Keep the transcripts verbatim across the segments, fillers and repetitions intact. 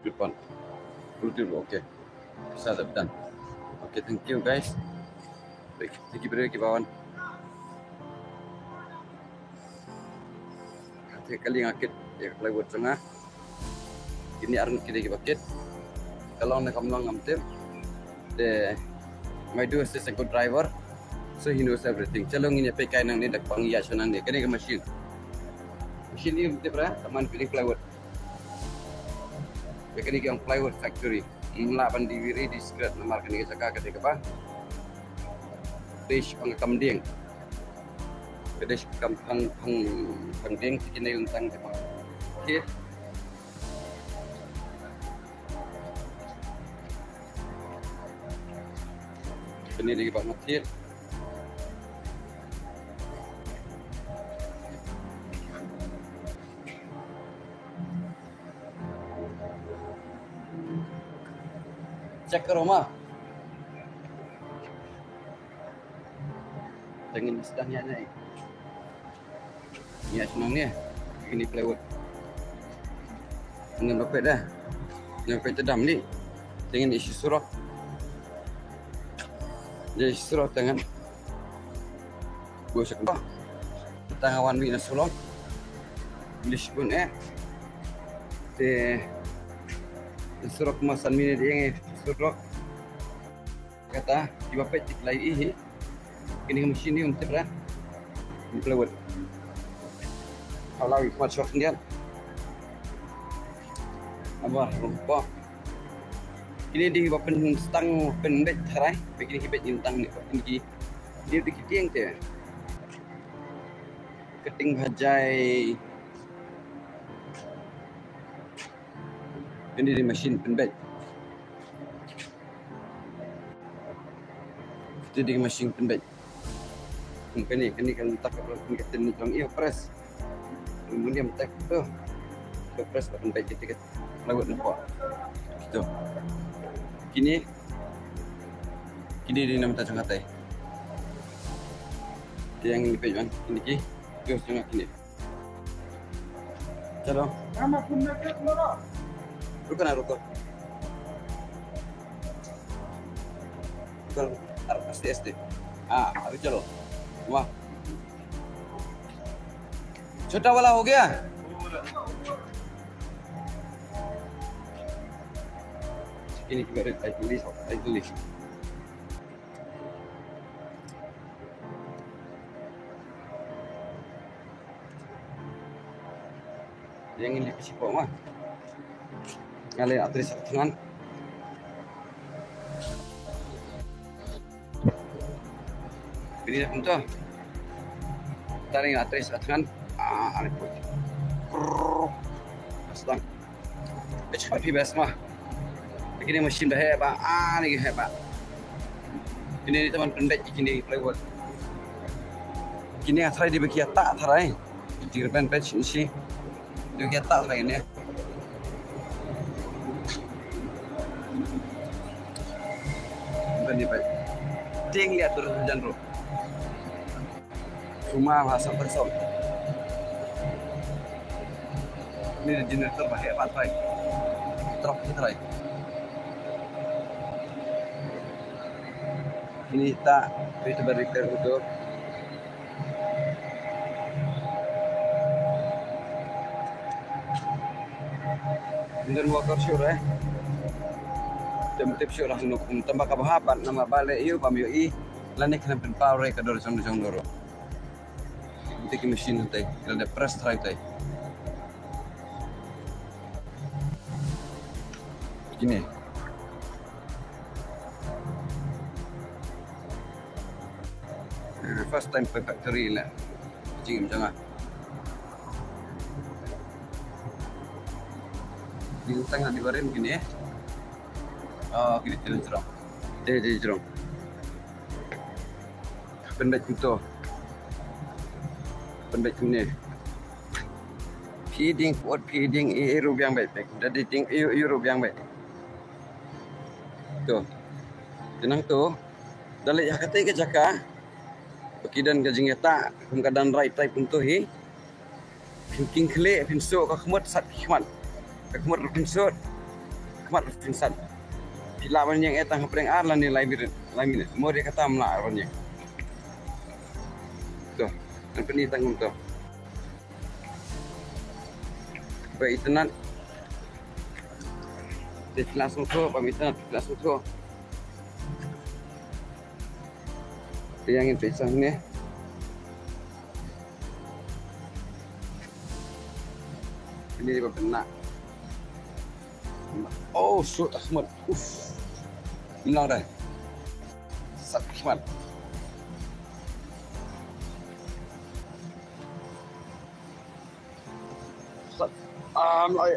Good one. Good, good, okay. Sa dep done. Okay, thank you guys. Thank you very much. Te kali nga kit ïa ka plywood jong nga. Kine ar ngut ki dei kiba kit. Ka long ne kam long ngam tip. Te my do assistant ko driver. So he knows everything. Chalo ngin ïa peit kai nangne da pang ïa shu nangne. Kane ka machine. Machine ni tip ra, taman building plywood. Ïa kane ka long plywood factory. Ngim lah ban delivery di secret namar kane ka jaka ka dei kaba dei shi pang kam dieng. Ka dei shi kam pang, pang, pang dieng, te kine lyntang te pang. Okay. Kine dei kiba nga thied. Check karo ma. Te ngin sdang ïa ne. Ïa shnong ne. Kine plywood. Ngin ba peit dah. Ngin peit te dam ni. Te ngin ïa shi surok. Ïa shi surok te ngin. Go sha kumba. Tang wan wi na surok. English pun eh. Te surok ma san minit ïa ngi surok. Kata kiba peit ki lai ih. Kini machine ni untuk dah. Ni plywood. Kalau ikmat shop ni. Apa rupa. Kini di ba pynstang pynbeit tharai. Kini ki beit nyntang ni kini ki. Dia di kiting te. Keting bajai. Ini di machine pynbeit. Itu di machine pynbeit. Kani, kani kan tak apa pun kita ni tong iya press. Kemudian tak tu. Ke press pynbeit kita ke lagu nampak. Gitu. Kini, kini di nama tak jangan tai. Yang ni pejuan kini ki. Terus jangan kini. चलो। रुको ना, रुको। रुको, रुको। अरे, आस्ते, आस्ते। हाँ, अभी चलो। वाह। छोटा वाला हो गया? Ini juga ada, ada tulis, ada tulis. Yang ini siapa mah? Ngalih aktris Afghan. Bini dah punta. Taring aktris Afghan. Ah, anak pun. Astang. Cepat pi bas mah. Kini machine dah hebat. Ah, ni hebat. Kini ni teman pendek kini plywood. Kini asal dia bagi tak tarai. Di reban pet shin shi. Dia bagi tak tarai ni. Bukan dia pet. Ting lihat terus hujan bro. Suma bahasa person. Ini generator pakai apa try? Truk kita try. Ini tak, itu beri repair itu. Ini worker sure eh. Tem tip sure lah nuk tambah kabahabat nama balik you pam you i. Lani kena pynpaw re ka dor jong jong dor. Ïa ki machine hangtai, ki la dep press tharai tai. Kine. Eh, first time poi factory la. Jingim jong nga. Jingim tang la di barim kine. Oh, kine te jrong. Te, te jrong. Pynbeit kumto. Pynbeit kumne. Phi ding put, phi ding i, i ruh biang beit. Da dei ding i, i ruh biang beit. To. Te nangto. Da leit ha katei ka jaka. Ba ki don ka jingïatah, kum ka don right type kumto hi. Phin king khlieh, phin suh ka khmut, sat ki khmat. Ka khmut ruh phin suh. Mat phin sat. Phi lah ban ïeng eh tang hapdeng ar lane lai minit, lai minit. Mo de kata ym lah ban ïeng. To, ngan pyni tang kumto. Ba itynnat. Te phi lah sngewthuh, ba itynnat phi lah sngewthuh. Te ïa ngin peit sa hangne. Ini ba pynnak. Oh, sut Ahmad. Uf. Ym lah dei. Sat Ahmad. Sat. Ah, ym lah.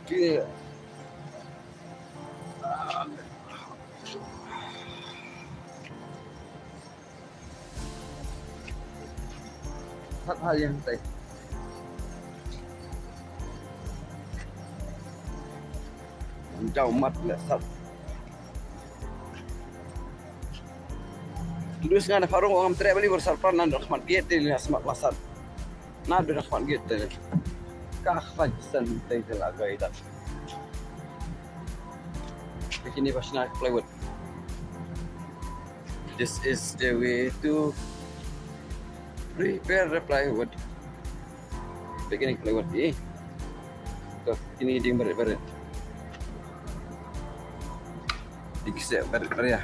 Ki. Sat ha ïa hangtai. Jaw mat leh sat. Kudus nga na pharong ngam treh bali bor sat pran nan dok mat gate te leh smat masat. Na dok mat gate te. Ka khlan san te te la gai dat. Kini ba shna plywood. This is the way to prepare the plywood. Peit kine ki plywood, eh. To, kine ki dieng barit-barit. Dieng kseh barit-barit.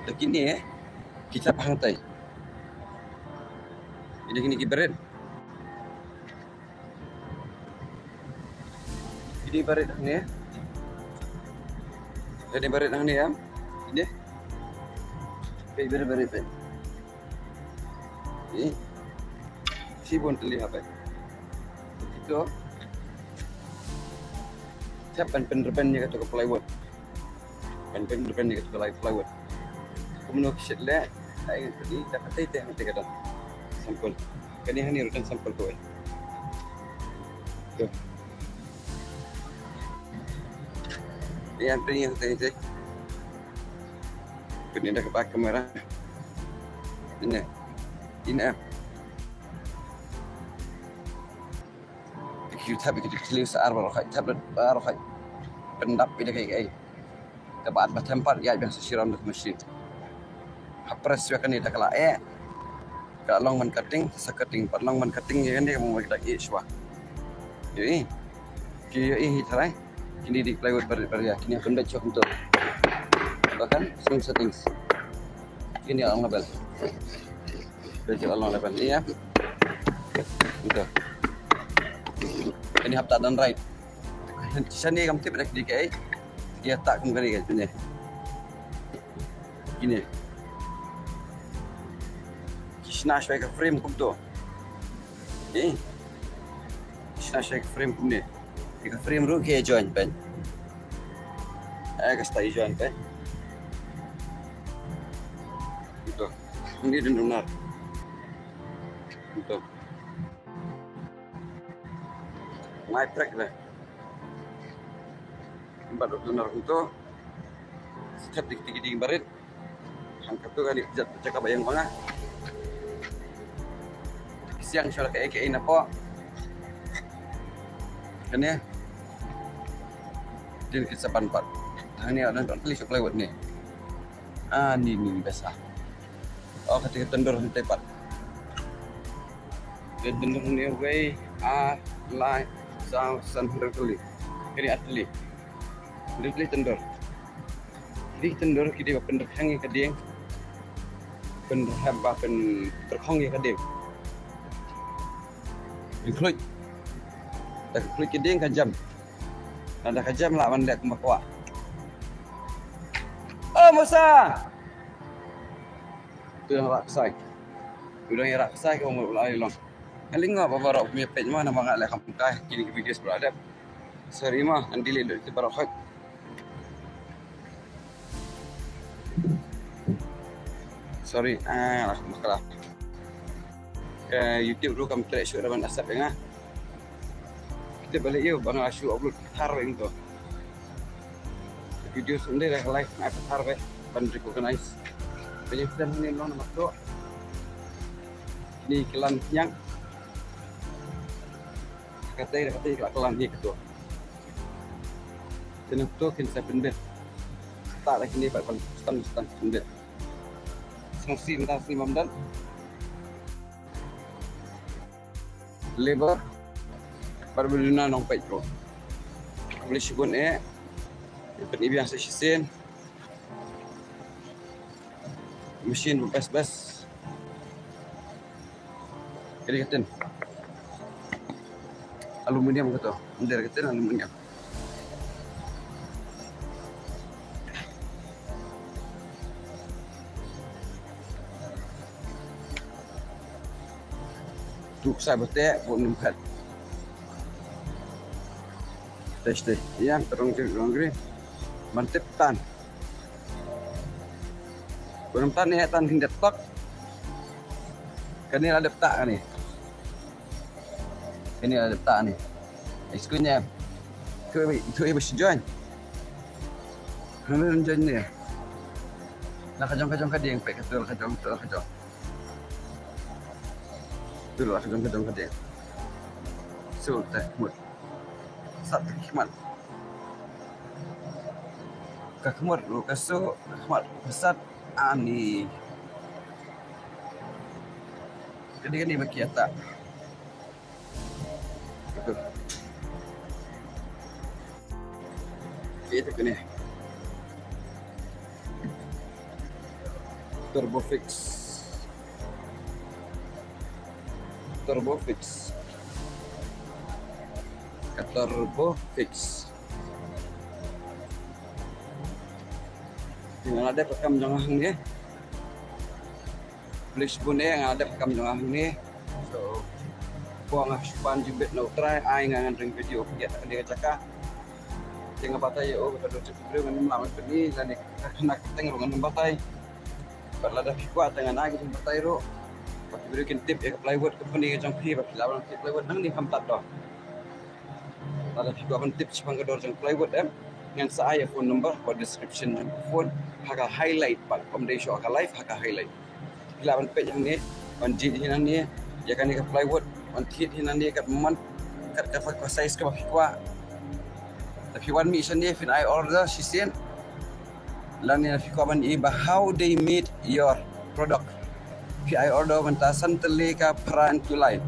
To kine, eh, ki thep hangtai. Kine, kine ki barit. Kine barit hangne. Kine barit hangne, em. Kine. Peit barit, barit, peit. Ni. Shibun tylli haba. Kito. Thep ban pynrben ïa kato ka plywood. Ban pynrben ïa kato ka lai plywood. Kumno ki shet leh, ai ka dei, da ka dei te hangtei ka don. Sampul. Kane hangne ruh don sampul kawei. To. Ïa, hangtei, hangtei, hangtei. Kane da ka bak kamera. Ine. Ine. Ki thep ki thep sa ar baroh, thep baroh. Pyndap ïa da kaei kaei. Kaba at ba them pat ïa biang sa shirom da ka machine. Ha press ïa kane da ka la eh. Ka long ban cutting, sa cutting pat long ban cutting ïa kane ka mong ka da eh shwa. Ïohi. Ki ïohi hi tharai. Kine dei plywood barit barit ïa. Kine pynbeit shwa kumto. Bahkan same settings. Kine long label. Beit long label ïa. Kumto. Kine hap ta don right. Shane kam tip dak dikei. Ïa ta kum kane kane. Kine. Ki shna shwai ka frame kumto. Eh. Ki shna shwai ka frame kumne. Ïa ka frame ruh ki join pen. Eh, ka style join pen. Kumto. Ni dun dunar. Kumto. Ngai prek le. Bad u tunar kumto. Step dik dik ding barit. Han katu kali jat jaka bayang banga. Siang shwala ka eke ina po. Kane. Din kit saban pat. Hangne adan pat kali supply wat ni. Ah, ni ni biasa. Oh, kata ka tandur hangtai pat. Ka tandur hangtai wei, ar, lai, saw, san, hynriew tylli. Kane ar tylli. Hynriew tylli tandur. Ki tandur ki dei ba pynrkhang ïa ka dieng. Pynrkhang ba pynrkhong ïa ka dieng. Pynkhluit. Da ka khluit ka dieng ka jam. Lada ka jam lah ban leh kumba kwah. Oh, Musa! Tu dang rak ksai. Tu dang rak ksai ka umur ulai long. Aling nga ba barok mi pet ma na manga leh kam kai kini ki videos bra dep. Sorry ma, andi le dok ti barok hak. Sorry, ah, lah makala. Ka YouTube ruh kam treh shuh da ban accept ïa nga. Kita balik ïa ba nga shu upload pathar ïa to. Video sendiri dah live ngai pathar ba ban recognize. Banyak kita ni long nama tu. Ni kelan nyang. Katei da katei ka la kylla hi kato. Kine kato kin sa pynbit. Ta da kine pat ban stan stan pynbit. Sngewsih mynta sngewsih bam dan. Labor. Pat ba duna nongpeit ruh. Khublei shibun eh. Pyni biang sa shisien. Machine ba best best. Kane ka tin. Aluminium kato. Ym dei ka tin, aluminium. Tu ksai ba teh, bun ym khat. Test test. Ïa, terung terung gri. Ban tip tan. Bun ym tan ïa tan kin dep tok. Kane la dep tak kane. Kane la dep tak ne. Ai skul ne. Tu tu ibu si join. Hana join ne. La ka jong ka jong ka dieng peit ka tu la ka jong tu la ka jong. Tu la ka jong ka jong ka dieng. So ta mut. Sat ki khmat. Ka khmat ruh ka so, ka khmat ruh ka sat. Ani. Kane kane ba ki ata. Ito kane. Turbo fix. Turbo fix. Ka turbo fix. Nga la dep ka kam jong nga hangne. Please bun eh nga la dep ka kam jong nga hangne. So, ko nga shu pan jingbit na U Trai, ai nga ngan ring video pyndiat ha kane ka jaka. Te nga batai ïa u, kata dei u briew ngan ym lah ban pyni, lane ka khynnah ka teng ruh ngan ym batai. Bad lada phi kwah te ngan ai ka jingbatai ruh. Ba ki briew kin tip ïa ka plywood company ka jong phi, ba phi lah ban tip plywood nangne kham tad doh. Lada phi kwah ban tip shaphang ka dor jong plywood em, ngan sa ai ïa phone number ha description jong ka phone, ha ka highlight pat, ym dei shuh ha ka live, ha ka highlight. Phi lah ban peit hangne, ban jied hi nangne, ïa kane ka plywood, ban thied hi nangne, kat mon, kat ka, ka size kaba phi kwah. Lada phi wan mih shane, phin ai order shisien. Lane lada phi kwah ban i ba how they made your product. Phi ai order mynta san tylli ka phra ntu lai.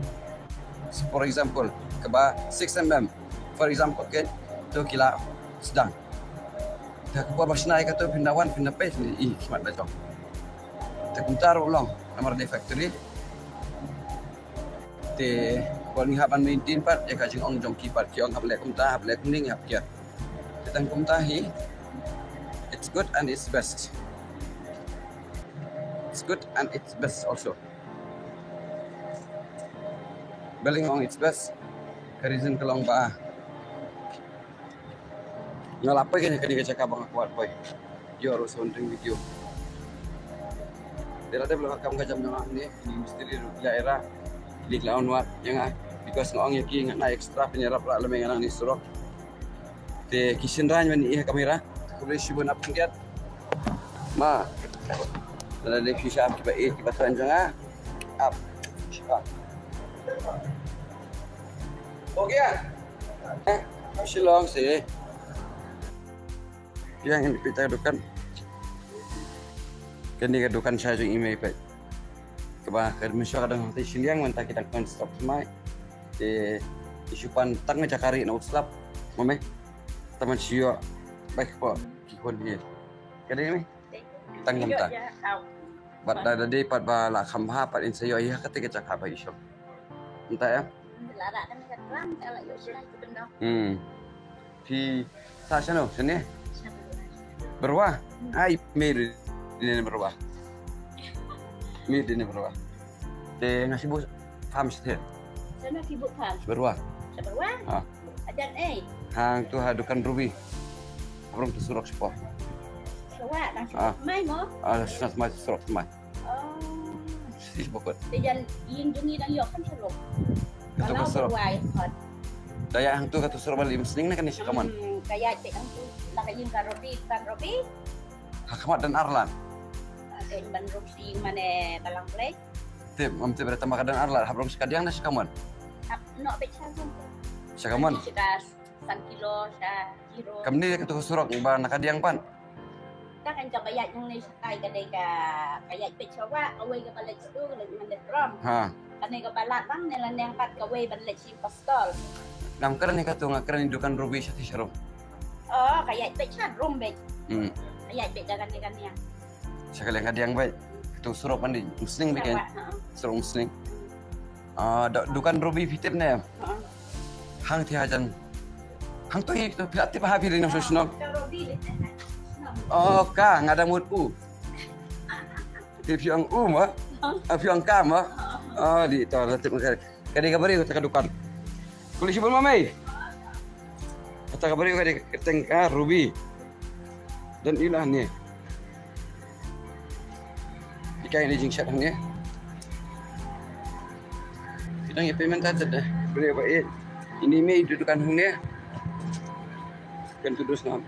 So, for example, kaba six M M. For example, okay, to ki la sdang. Te ka por ba shna ïa kato phin da wan, phin da peit, phin da i khmat da jong. Te kumta ruh long, namar dei factory. Te, ko ngi hap ban maintain pat ïa ka jingong jong ki pat, ki ong hap leh kumta, hap leh kumne, ngi hap kiar. Te tang kumta hi, it's good and it's best. It's good and it's best also. Balei nga ong it's best? Ka reason ka long ba nga la poi kane, kane ka jaka ba nga kwah poi. Ïoh ruh sa wan ring video. Te lada phi la kam ka jam jong nga hangne, kine ki mistri ruh ki la ïa ra. Ki la wan wad ïa nga. Because nga ong ïa ki ngan ai extra pynïarap lah lymmen nga nang ne surok. Te ki shynrang ban ïa ka kamera. Khublei shibun ap khyndiat. Ma. Lada dei phi sha kiba ïeit kiba kren jong nga. Ap. Shipa. Okay ah. Eh, Shillong seh. Ïa ngin peit ha ka dukan. Kane ka dukan shai jong i mei peit. Kaba ka mynshuwa ka dang hangtei shiliang mynta ki dang construct thymmai. Te i shu pan tang jaka rieh na u slab. Mo mei. Te man shu ïoh bai kpoh ki khun hi. Ka dei mei. Tang kumta. Bad da dei pat ba la kham bha pat in sa ïoh ïa kata ka jaka ba i shong. Mynta ïa. Hmm. Phi sah shano, shane? Byrwa. Ai, mei dei ne Byrwa. Mei dei ne Byrwa. Te nga shu buh farm shatei. Shano phi buh farm? Byrwa. Sha Byrwa? Ha. Hajan ei? Hangtu ha dukan Ruby. Habrong tu surok shapoh. Shawa, nang shu buh mai mo? Ah, shu buh mai surok mai. Oh. Shi bokot. Te jan ïing jong ngi dang ïoh kham shalok. Katu ka surok. Wai hot. Da ïa hangtu katu surok ba lim sning na kane shi kaman. Hmm, ka ïa te hangtu la ka ïing ka Robi, ban Robi. Ha khmat don arlat. Te ban Robi mane balang play. Te mam te berata ma ka don arlat, hap rong shi kadiang na shi kaman. Hap nok bek shalok. Sha kamon? Sha ka san kilo, sha Giro. Kamni katu ka surok ba na ka diang pat? Ka kan kaba ïaid nangne shatai ka dei ka, ka ïaid beit sha wah, kawei kaba leit sha u, ka leit Mandai Krom. Ha. Kane kaba lad lang ne la neng pat kawei ban leit sha Imphal. Ngam kren ïa katu, nga kren ïa dukan Ruby shatei sharum. Oh, ka ïaid beit sharum beit. Hmm. Ka ïaid beit da kane kane. Sha ka liang ka diang beit. Katu surok mandi, Umsning beit kan? Surok Umsning. Ah, da, dukan Ruby phi tip ne? Ha. Hangtei hajan. Hangtei to phi la tip ha phi ri nong shnong. Ka Ruby le. Oh, ka nga dang mut u. Te phi ong u mo? Ah, phi ong ka mo? Ah, di to la tip ka. Ka dei ka briew kata ka dukan. Kuli shibun ma mei. Kata ka briew ka dei ka teng ka Ruby. Don ïa u la hangne. Ïa ka ïa ka jingshat hangne. Phi dang ïa payment ta te de. Briew ba ïeit. Ini mei dukan hangne. Kan tu dus nam.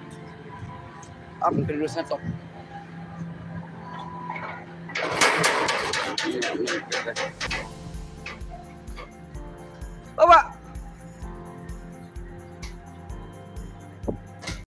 Am kan tu dus nam tok. Baba,